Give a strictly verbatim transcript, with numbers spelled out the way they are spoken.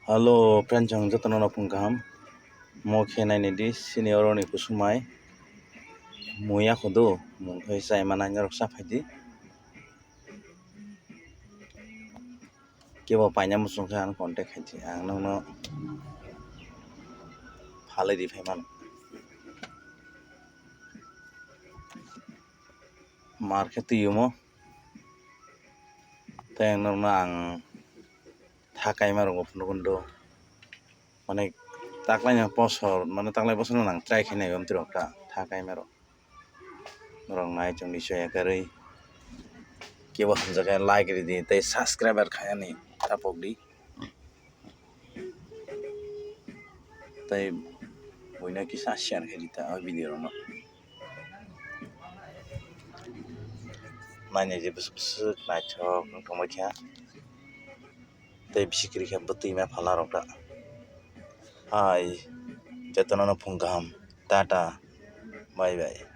Hello friends, chwng jotono no phung kaham. Mo khe naini di sini oro ni kusumai. Muya khudu, mung khai chai mana norok cha phai di. Kebo paina muchung khe ano contact khai di. Ang nokno phalai di phai mano. Mar khe twi omo. Tei ang nokno ang tha kaima rok phunukgo, mane taklaini bosor, mane taklai bosor no nang try khainai, omtwi rok ta tha kaima rok. Norok nai chwng ni chaya karwi kebo hamjakhe like ridi tei subscribe khainani tapok di. Tei buino kisa share khe rita o video rokno. Naina je bwswk bwswk naithok wng tongbaikha. Tei bisi kwrwi khe bwtwi ma phala rok ta. Hai, jotono no phung kaham. Tata. Bye bye.